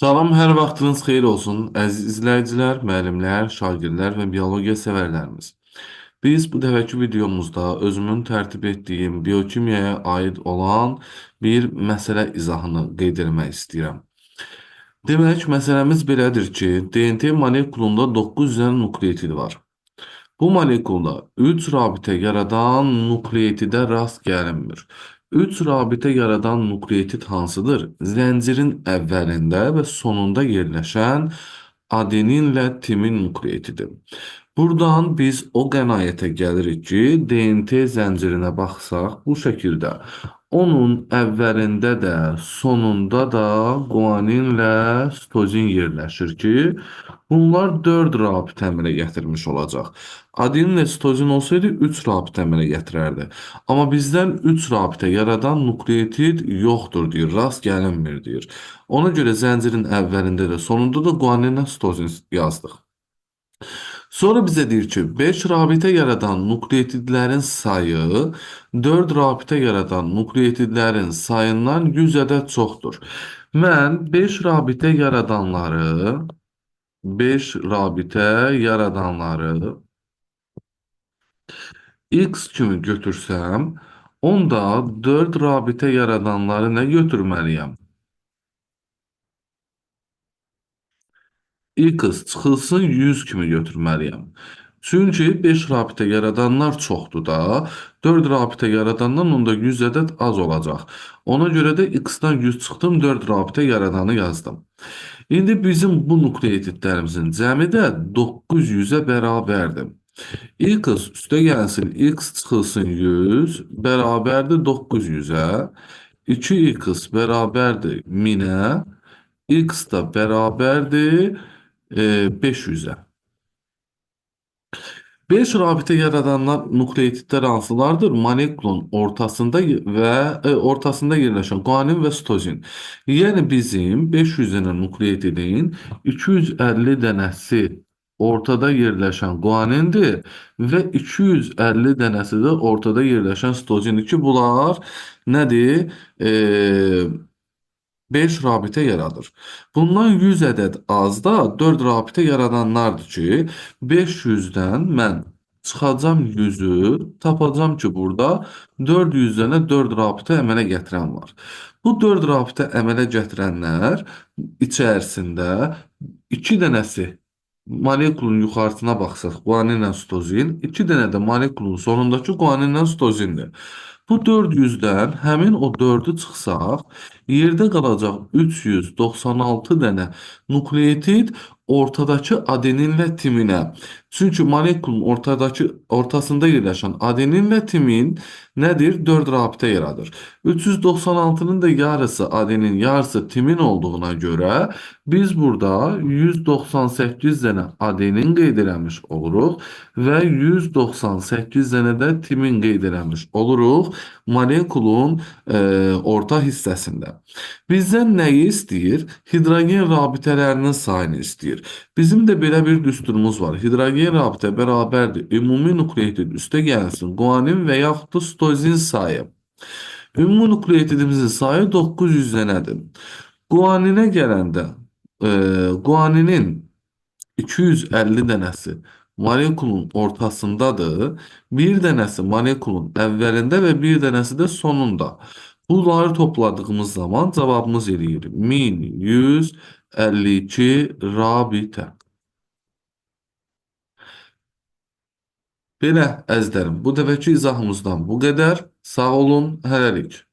Salam, hər vaxtınız xeyir olsun, əziz izləyicilər, müəllimlər, şagirdlər və biologiya sevərlərimiz. Biz bu dəfəki videomuzda özümün tərtib etdiyim biokimiyaya aid olan bir məsələ izahını qeyd etmək istəyirəm. Demək, məsələmiz belədir ki, DNT molekulunda 9 dənə nukleotid var. Bu molekulda 3 rabitə yaradan nukleotidə rast gəlinmir. 3 rabitə yaradan nukleotid hansıdır? Zəncirin əvvəlində və sonunda yerləşən adeninlə timin nukleotidi. Buradan biz o qənaətə gəlirik ki, DNT zəncirinə baxsaq bu şəkildə onun əvvəlində də, sonunda da guaninlə sitozin yerləşir ki, bunlar 4 rabitə əmələ gətirmiş olacaq. Adeninlə sitozin olsaydı 3 rabitə əmələ gətirərdi. Amma bizdən 3 rabitə yaradan nukleotid yoxdur deyir, rast gəlinmir deyir. Ona görə zəncirin əvvəlində də, sonunda da guaninlə sitozin yazdıq. Sonra bizə deyir ki, 5 rabitə yaradan nukleotidlərin sayı 4 rabitə yaradan nukleotidlərin sayından 100 ədəd çoxdur. Mən 5 rabitə yaradanları 5 rabitə yaradanları x kimi götürsəm, onda 4 rabitə yaradanları nə götürməliyəm? X çıxılsın 100 kimi götürməliyəm. Çünki 5 rabitə yaradanlar çoxdur da, 4 rabitə yaradandan onda 100 ədəd az olacaq. Ona görə də x-dan 100 çıxdım, 4 rabitə yaradanı yazdım. İndi bizim bu nukleotidlərimizin cəmi də 900-ə bərabərdir. X üstə gəlsin, x çıxılsın 100 bərabərdir 900-ə. 2x bərabərdir 1000-ə. X da bərabərdir 500-ə. 5 rabitə yaradanlar nukleotidlər hansılardır? Molekulun ortasında və ortasında yerləşən guanin və sitozin. Yəni bizim 500 dənə nukleotidin 250 dənəsi ortada yerləşən guanindir və 250 dənəsi də ortada yerləşən sitozindir ki, bunlar nədir? 5 rabitə yaradır. Bundan 100 ədəd az da 4 rabitə yaradanlardır ki, 500-dən mən çıxacam 100-ü, tapacam ki, burada 400 dənə 4 rabitə əmələ gətirən var. Bu 4 rabitə əmələ gətirənlər içərisində 2 dənəsi molekulun yuxarısına baxsaq guaninlə sitozin, 2 dənə də molekulun sonundakı guaninlə sitozindir. Bu 400-dən həmin o 4-ü çıxsaq, yerdə qalacaq 396 dənə nukleotid ortadakı adeninlə timinə. Çünki molekulun ortasında yerləşən adeninlə timin nədir? 4 rabitə yaradır. 396-nın da yarısı adenin, yarısı timin olduğuna görə biz burada 198 dənə adenin qeyd eləmiş oluruq və 198 dənə də timin qeyd eləmiş oluruq molekulun orta hissəsində. Bizdən nəyi istəyir? Hidrogen rabitələrinin sayını istəyir. Bizim də belə bir düsturumuz var. Hidrogen rabitə bərabərdir. Ümumi nukleotid üstə gəlsin. Guanin və yaxud da sitozin sayı. Ümumi nukleotidimizin sayı 900 dənədir. Guaninə gələndə guaninin 250 dənəsi molekulun ortasındadır. Bir dənəsi molekulun əvvəlində və bir dənəsi də sonunda. Bunları topladığımız zaman cavabımız eləyir 1152 rabitə. Belə əzizlərim, bu dəfəki izahımızdan bu qədər. Sağ olun, hələlik.